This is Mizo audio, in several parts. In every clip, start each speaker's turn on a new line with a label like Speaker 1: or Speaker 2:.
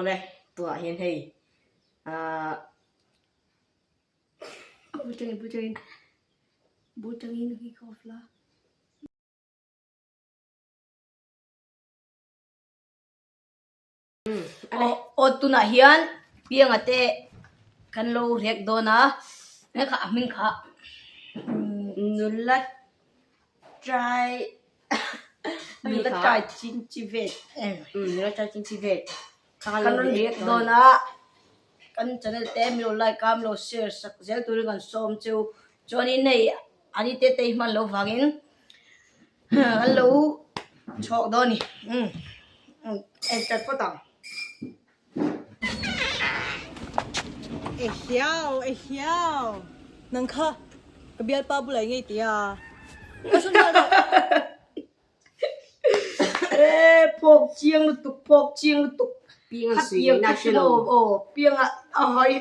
Speaker 1: Awle, tunah hian hei ahh.
Speaker 2: Bul tangin bul tangin bul tangin hi ka off la.
Speaker 1: Aw tunah hian pianga te kan lo riak dawn a he kha a hming kha nula trai nula trai chin chi vet nula trai chin chi vet kan rawn riak dawn a kan channel te min lo like a min lo share sak zel turin kan sawm cheu chuanin hei ani te te hi hman loh vangin. An lo chhawk dawn a ni. En chat phawt ang.
Speaker 3: Ehiau ehiau nang kha ka bialpa bulah i ngei tih a ka sawn nghal rawh.
Speaker 1: E phawk chiang lutuk phawk chiang lutuk
Speaker 2: Piang a
Speaker 1: kha piang kha chu aw piang a a hawi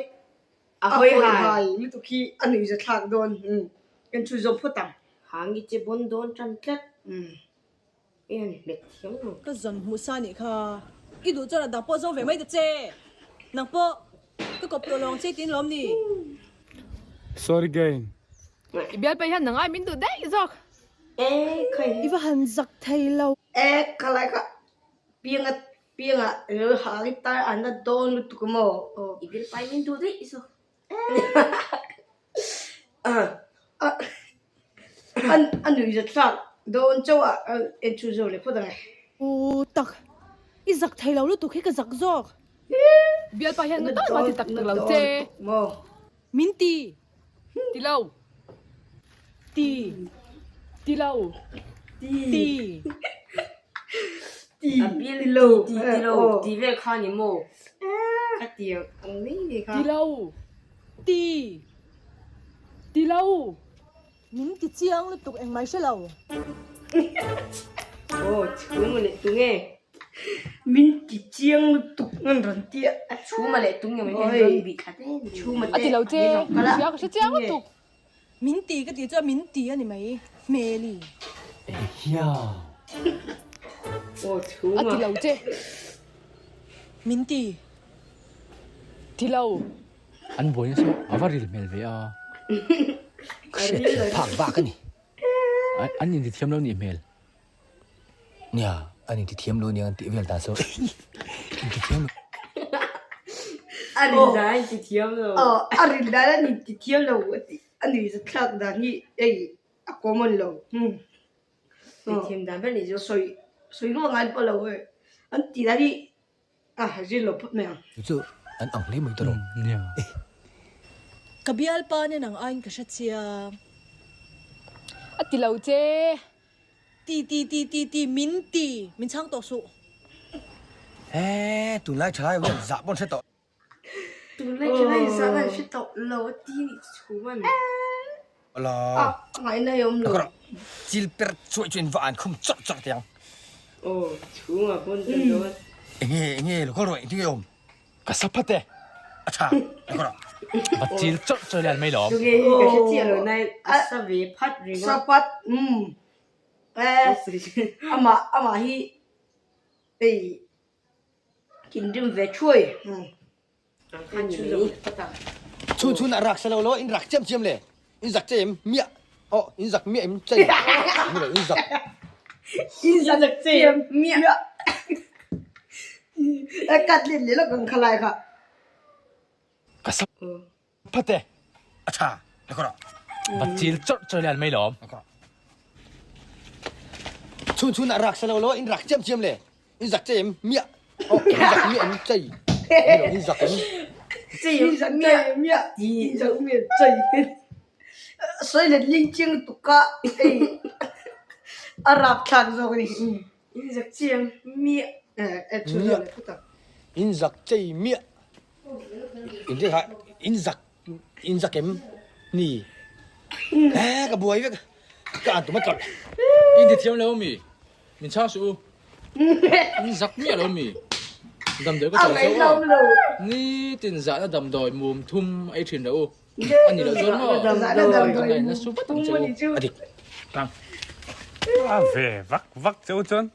Speaker 1: A hawi hai lutuk hi a nuih za thlak dawn. Kan chhun zawm phawt ang.
Speaker 2: Hangi che bawn dawn tan tlat. En hmet thiam lo.
Speaker 3: Ka zawn hmuh sa nih kha. I duh chuan a dang pawh zawng ve mai ta che. Nang pawh ka kawp tawh lo ang che tiin lawm ni.
Speaker 4: Sorry gang.
Speaker 5: I bialpa hian nang ai min duh daih zawk.
Speaker 1: E khai.
Speaker 3: I va han zak thei lo.
Speaker 1: E khalai kha piang a Pianga lo hang i tar an la dawn lutuk a maw? Aw.
Speaker 2: I bil pai min duh daih zawk.
Speaker 1: A nui za thlak dawn chauh a, en chhun zo leh phawt ang e.
Speaker 3: U tak, i zak thei lo lutuk hi ka zak zawk.
Speaker 5: Bialpa hian nga tal mah ti tak tak lo che.
Speaker 3: Min ti.
Speaker 5: Ti lo.
Speaker 3: Ti.
Speaker 5: Ti lo.
Speaker 3: Ti.
Speaker 1: Ti.
Speaker 2: A bil
Speaker 1: Ti lo.
Speaker 2: Ti ti lo ti vel kha ni maw?
Speaker 1: Ka ti ang mai ni kha.
Speaker 5: Ti lo.
Speaker 3: Ti.
Speaker 5: Ti lo.
Speaker 3: Min ti chiang lutuk engmai hre lo.
Speaker 2: Aw chhuma leh tunge?
Speaker 1: Min ti chiang lutuk ngan rawn ti a.
Speaker 2: A chhuma leh tunge mai hian rawn bih thla te ni.
Speaker 1: Chhuma
Speaker 5: A
Speaker 1: te
Speaker 5: ti lo che,
Speaker 1: kal a.
Speaker 5: hria ka hre chiang lutuk.
Speaker 3: Min ti ka ti chuan min ti a ni mai hmeli.
Speaker 6: Ehiau.
Speaker 2: Aw chhuma.
Speaker 5: A ti lo che.
Speaker 3: Min ti.
Speaker 5: Ti lo.
Speaker 6: An buaina saw a va ril hmel ve a.
Speaker 7: Ka hriat thiam phak bak a ni.
Speaker 6: An inti thiam lo nih hmel.
Speaker 7: Nia, an inti thiam lo nia an tih vel dan saw inti thiam lo.
Speaker 2: A rin dan a inti thiam lo.
Speaker 1: Aw, a rin dan an inti thiam lo a tih a nuihzatthlak dan hi hei a common lo.
Speaker 2: Inthiam dan ber nih chu.
Speaker 1: Sawi sawi luah ngai pawh lo hei. An tih dan hi A zir lo phawt mai ang.
Speaker 7: Chu chu an ang hle mai tawh.
Speaker 6: Nia.
Speaker 3: Ka bialpa nen ang aiin ka hre chiang.
Speaker 5: A ti lo che.
Speaker 3: Ti ti ti ti ti min ti min chhang tawh suh.
Speaker 7: He tunlai thalai ho hian zah pawn hre tawh.
Speaker 2: Tunlai thalai zah an hre tawh lo a ti nih chu man.
Speaker 7: Ala.
Speaker 1: A ngaihna hi a awm lo.
Speaker 7: Chil per chuai chuan va an khum chawrh chawrh teh ang.
Speaker 2: Aw chhungah pawn kan dawn.
Speaker 7: Enge enge lo kal rawh engtin nge awm?
Speaker 6: Ka sa phat e.
Speaker 7: A tha lo kal rawh.
Speaker 6: Va chil chawrh chawrh lian mai lawm.
Speaker 2: Tunge hi ka hre chiah lo nain a sa ve phat ringawt.
Speaker 1: Sa phat umm eh amah amah hi hei thinrim ve thuai umm.
Speaker 7: Chhun chhun ah rak sa lo lo in rak chiam chiam le in zak che em miah oh in zak miah em chei ni lo in zak
Speaker 1: in zak che em miah e kat let le lo kan khalai kha
Speaker 6: ka sa phate
Speaker 7: a tha le ko
Speaker 6: va chil chawrh chawrh lian mai lawm
Speaker 7: chhun chhun ah rak sa lo lo in rak chiam chiam le In zak che em miah. Oh, in zak miah em chei. Ni lo, in zak em.
Speaker 1: Chei in zak miah miah. In zak miah chei. Sawi let ling chiang lutuk ka hei a rap thlak zawk a ni.
Speaker 2: In zak che em miah.
Speaker 1: Eh, chu zawk leh phawt ang.
Speaker 7: In zak chei miah. In zak in zak in zak em ni. Eh, ka buai vek. Ka an tum a tlawlh.
Speaker 6: In ti thiam lo mi. Min chhang suh u. In zak miah lo mi. Damdawi ka chawi zo aw. Nitin zahna damdawi mum thum ei thin reh u. A ni loh chuan maw? Ka ngaihna su vat ang che u.
Speaker 7: A dik.
Speaker 6: Tang.
Speaker 4: A ve vak vak che u chuan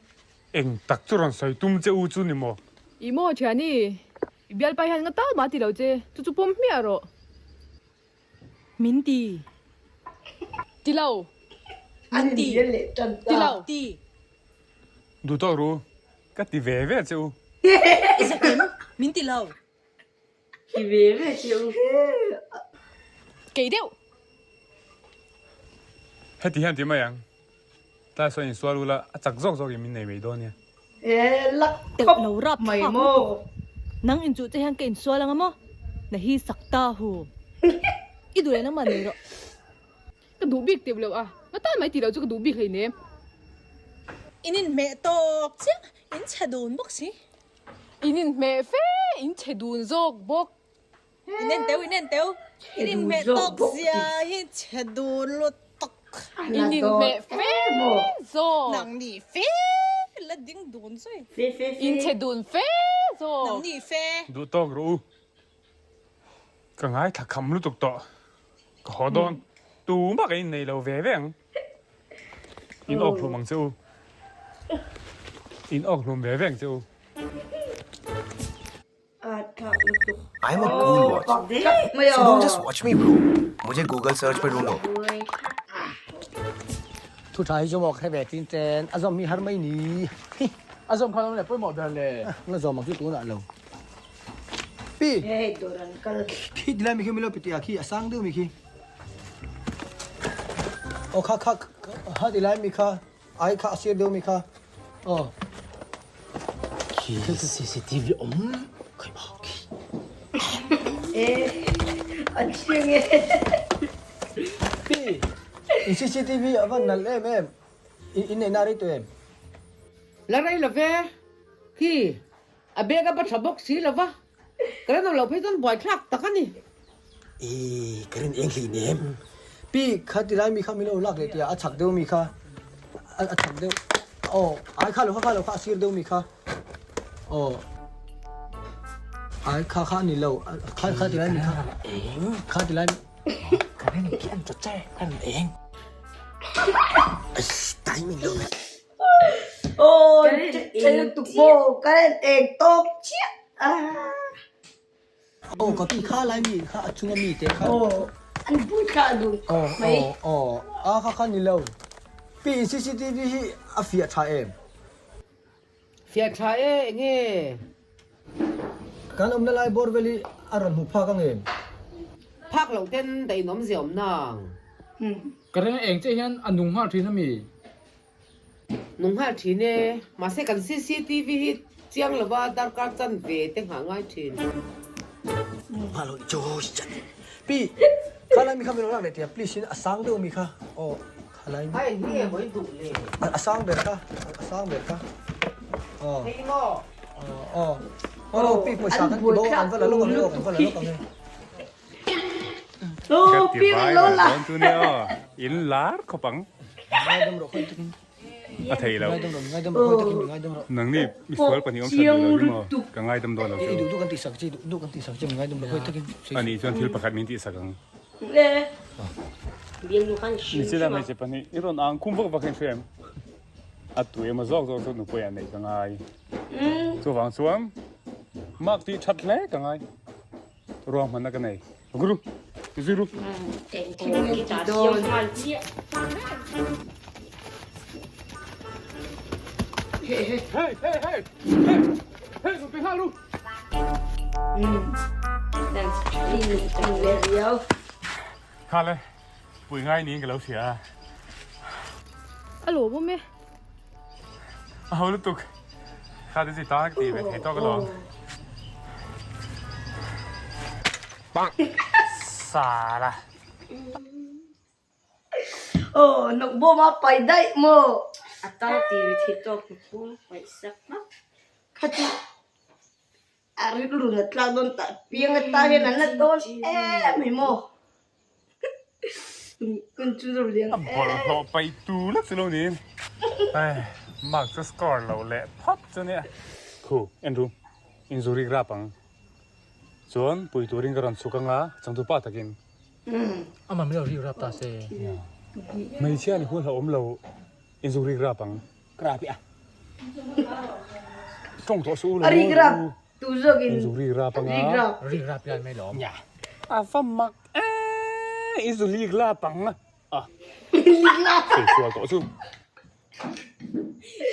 Speaker 4: eng tak chu rawn sawi tum che u chu ni maw?
Speaker 5: I maw thiani? I bialpa hian nga tal mah ti lo che, chu chu pawm hmiah rawh.
Speaker 3: Min ti.
Speaker 5: Ti lo.
Speaker 3: Min ti.
Speaker 5: Ti lo.
Speaker 3: Ti.
Speaker 4: Duh tawk ru, ka ti ve ve che u.
Speaker 3: I zakim, min ti lo.
Speaker 2: Ti ve ve che u.
Speaker 5: Kei deuh.
Speaker 4: Heti hian ti mai ang. Tlai sawn insual ula a chak zawk zawkin min nei mai dawn nia.
Speaker 1: E lak
Speaker 3: Teuh
Speaker 1: khawp
Speaker 3: lo rap
Speaker 1: mai
Speaker 3: thlak
Speaker 1: maw.
Speaker 3: lutuk. Nang inchuh che hian ka insual anga maw? Na hi sak ta hu. I duh leh nangmah nei rawh.
Speaker 5: Ka duh bik teuh loh a, nga tan mai tih loh chu ka duh bik hleinem.
Speaker 3: In inhmeh tawk chiah, in chhe dun bawk si.
Speaker 5: In inhmeh fe, in chhe dun zawk bawk.
Speaker 3: In en teuh, in en teuh. In inhmeh tawk zia hi chhe dun lutuk.
Speaker 5: In inhmeh fe zawk.
Speaker 3: Nang ni fe la ding dun zui.
Speaker 5: In chhe dun fe zawk.
Speaker 3: Nang ni fe.
Speaker 4: Duh tawk rawh u. Ka ngaithla kham lutuk tawh. Ka haw dawn. Tumah ka innei lo ve ve ang. In awk hlum ang che u. In awk hlum ve ve ang che u.
Speaker 7: I'm a cool watch. So don't just watch me bro. Mujhe Google search pe ढूंढो.
Speaker 8: Thu tha hi chu maw hre ve tin ten a zawm hi har mai ni.
Speaker 6: A zawm kha lo le pawimawh ber le.
Speaker 8: Na zawm ang chu tunah lo. Pi. Khi tilai mi khi milo pitia khi a sang deuh mi khi. Aw kha kha ha tilai mi kha ai kha a sir deuh mi kha. Aw.
Speaker 7: Khi CCTV awm khai ba khi.
Speaker 1: E an chiang e.
Speaker 8: Pi. In CCTV a van nalh em em. In nei na rei tawh em?
Speaker 9: La rei lo ve. Khi A bag a ba tha bawk si lo va, ka rin awm loh phei chuan buaithlak tak a ni.
Speaker 7: Ih, ka rin eng hlei nem.
Speaker 8: Pi, kha ti lai mi kha min lo lak leh tih a, a chak deuh mi kha, a chak deuh, aw, ai kha lo kha kha lo kha a sir deuh mi kha, aw, ai kha kha a ni lo, kha kha ti lai mi kha, kha ti lai mi.
Speaker 7: Ka rin khi an chaw che, ka rin eng. Eish, timing lo ve.
Speaker 1: Aw tha lutuk maw ka en eng tawk chiah a.
Speaker 8: Aw ka pi kha lai mi kha a chunga mi te kha.
Speaker 1: Aw an bul thlah dun mai.
Speaker 8: Aw aw a kha kha ni lo. Pi in CCTV hi a fiah tha em?
Speaker 9: Fiah tha e enge?
Speaker 8: Kan awmna lai bawr vel hi a rawn hmu phak ang em?
Speaker 9: Phak loh ten daih in awmzia awm nang.
Speaker 6: Ka reng eng che hian a nung nghal thin a mi?
Speaker 9: Nung nghal thin e. Mahse kan cctv hi chiang lova darkar chan ve te nghah ngai thin.
Speaker 7: Nung nghal ho i chawi chan.
Speaker 8: Pi, kha lai mi kha min lo lak leh tia please in a sang deuh mi kha aw kha lai mi.
Speaker 9: Kha eng hi nge maw i duh le?
Speaker 8: A sang ber kha, a sang ber kha aw.
Speaker 9: Hei maw?
Speaker 8: Aw aw aw pi pawisa kan ti bo an va la lawk ang e aw kan va la lawk ang e.
Speaker 4: Ka ti viral dawn chu nia aw, in lar khawp ang. A thei lo. Nangni misual pahnih awm that duh lo hi maw, ka ngaidam dawn lo chu. Anih chuan thil pakhat min tihsak ang. Nichina hmeichhe pahnih i rawn ang khum vak vak hi hria em? A tui emaw zawk zawk chu nupui ah neih ka ngai. Chuvang chuan mark tih that hle ka ngai. Ruahmanna ka nei. Guru! Zuru! Hey! Hey! Hey! Hey! Hey! Rawn pe nghal ru! Nghal e, pui ngai niin ka lo hria a.
Speaker 5: A lawm awm e.
Speaker 4: A ho lutuk. Kha te chu i tan ka tih ve thei tawk alawm. Sala.
Speaker 1: Aw nok bawm a pai daih maw.
Speaker 2: A tan tih ve thei tawk ka pum paih sak hmak.
Speaker 1: Kha chu a rilru na tlak dawn tah piang atan hian an la dawn em mai maw.
Speaker 4: A bawlhhlawh paih tu lek chu lo ni. Ai, mark chu score lo leh phawt chu nia. Khu, en ru, in zu rik rap ang. Chuan pui turin ka rawn chhuk anga, changtu pa takin.
Speaker 6: Amah min lo rik rap ta se.
Speaker 4: Hmeichhia ni hun hlauhawm lo, in zu rik rap ang.
Speaker 8: Ka rap i a.
Speaker 4: Tawng tawh suh u lo.
Speaker 1: A rik rap. Tu zawk in
Speaker 4: In zu rik rap anga.
Speaker 1: Rik rap.
Speaker 6: Rik rap hian mai lawm.
Speaker 4: Nya. A va mak e in zu lik lap ang a.
Speaker 1: Lik lap.
Speaker 4: Sawi sual tawh chu.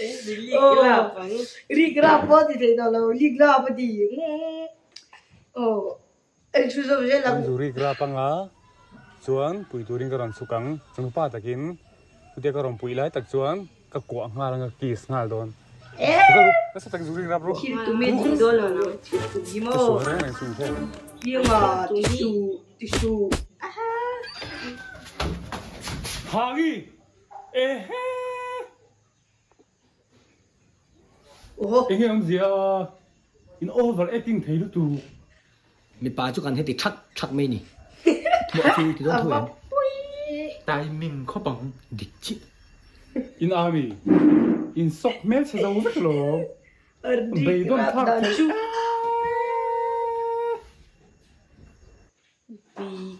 Speaker 2: In zu lik lap ang.
Speaker 1: Rik rap pawh a ti thei tawh lo lik lap a ti. Aw. Eng thu zawk zel ang.
Speaker 4: An zu rik rap anga chuan pui turin ka rawn chhuk ang. Chungpa takin chutia ka rawn puih lai tak chuan ka kuah nghal anga kiss nghal dawn. Nasa tak zu rik rap ru.
Speaker 1: Thil tumin ti dawn lo ang thil tum hi maw.
Speaker 4: Ka sual reng reng chung hian.
Speaker 1: Pianga tisu tisu.
Speaker 4: Hangi! Ehe! Enge awmzia in over acting thei lutuk.
Speaker 7: Mipa chu kan heti thak thak mai ni. Thmuah chu ti dawn tho em?
Speaker 4: Timing khawp ang.
Speaker 7: Dik chiah.
Speaker 4: In army in sawk hmel chhe zo vek lo. Beidawn thlak thei eee.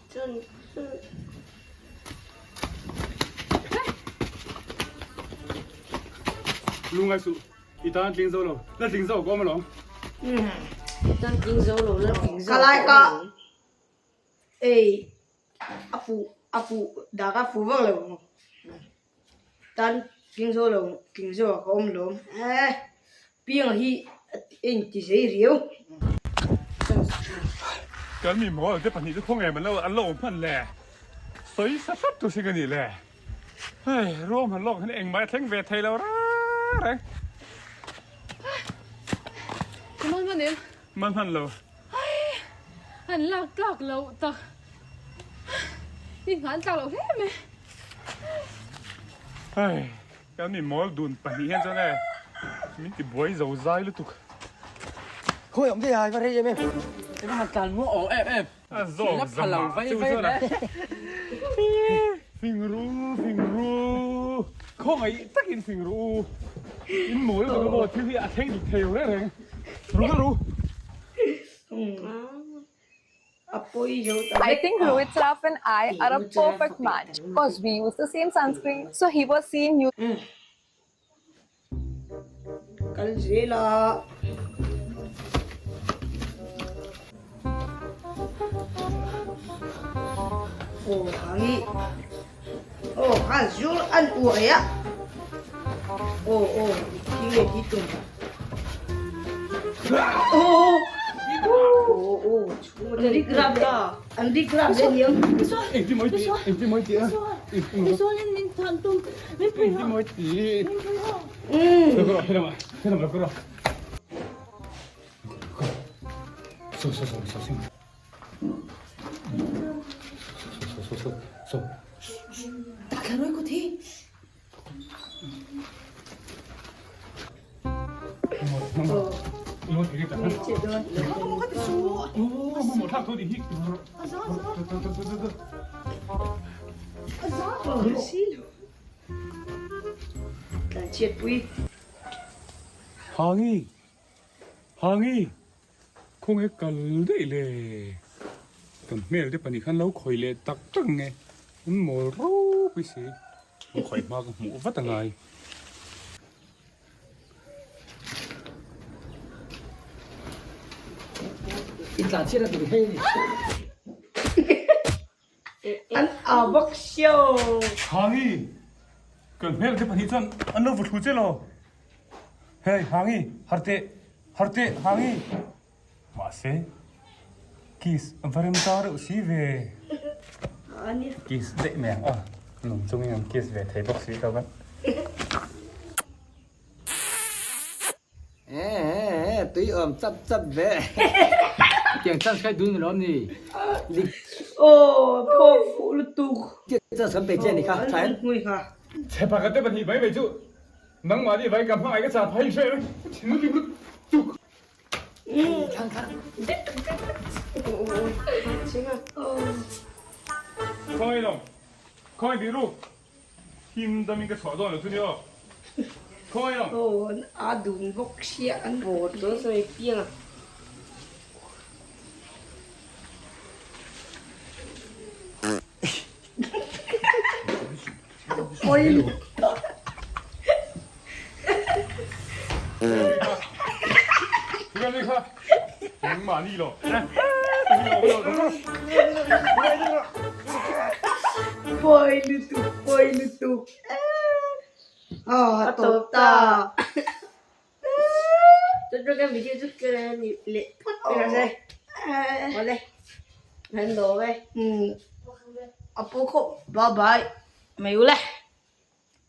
Speaker 4: Lungai suh, i tan tling zo lo, la tling zo ka awm alawm.
Speaker 2: I tan tling zo lo, la tling zo ka
Speaker 1: Ka lai
Speaker 2: awm
Speaker 1: ka
Speaker 2: alawm.
Speaker 1: Ei, a fuh, a fuh, dak a fuh vak lo ang. Tan tling zo lo, tling zo ka awm alawm. Eh, Pianga hi a inti zei riau.
Speaker 4: Kan mi mawl te pahnih chu khawnge man lo an lo awm hman le. Sawi sa hrep tur sin ka nih le. Hei ruang hman lawk hian engmah a thleng ve thei lo reng reng.
Speaker 5: Ka man hman em?
Speaker 4: Man hman lo.
Speaker 5: Hei an lak tlak loh tak. I nghah an tlak loh hle mai.
Speaker 4: Hei. Kan mi mawl dun pahnih hian chuan e min ti buai zo zai lutuk.
Speaker 7: Khawi awm daih a, i va rei em em.
Speaker 6: I va han tlan muah awm em em.
Speaker 4: A zawk zam ah chu chuan a fing ru fing ru khawngaih takin fing ru in mawl lutuk emaw thil hi a thleng dik thei lo reng reng ru ka ru.
Speaker 10: I think Rohit Saraf and I are a perfect match cause we use the same sunscreen so he was seen u.
Speaker 1: Kal zel a. Aw hangi aw khan zur an uai a aw aw thing leh thi tum aw aw aw an rik rap leh an rik rap leh niang
Speaker 4: Engti mawi ti engti mawi ti a engti mawi ti helam helam so so so so so so so so Hangi Hangi Khawnge kal daih le? Kan hmel te pahnih khan lo khawih leh tak tak nge an mawl ropui si. An khawih hma ka hmuh vat a ngai.
Speaker 7: I tlan chhiat a tur hei a ni.
Speaker 1: An au bawk sio.
Speaker 4: Hangi! Kan hmel te pahnih chuan an lo va thu che lo. Hey Hangi! Har teh! Har teh Hangi! Mahse, kiss va rem ta reuh si ve. Kiss daih mai ang a. Nung chungin an kiss ve thei bawk si lo kan.
Speaker 7: Eeh tui awm chap chap ve.
Speaker 6: Tiang chance khai dun lo ni.
Speaker 1: Aw phaw fuh lutuk.
Speaker 7: Chance kan pe che ni kha thain.
Speaker 4: Chhe pakhat te pahnih mai mai chu nangmahni vai ka hmangaih ka chah phai hre mai thin lutuk lutuk. Khawngaih lawng khawngaih tih ruk. Him damin ka chhuah dawn lo chu ni aw. Khawi ang.
Speaker 1: Aw an a dun bawk sia an bawr dawn sawi piang a. Pawi lutuk.
Speaker 4: Kha.
Speaker 2: Pawi lutuk pawi lutuk a tawp ta. Chuan kan video chu ka ni leh phawt mai rawh se. Awle kan lawm e.
Speaker 1: A pawh khawp bye bye mai ule.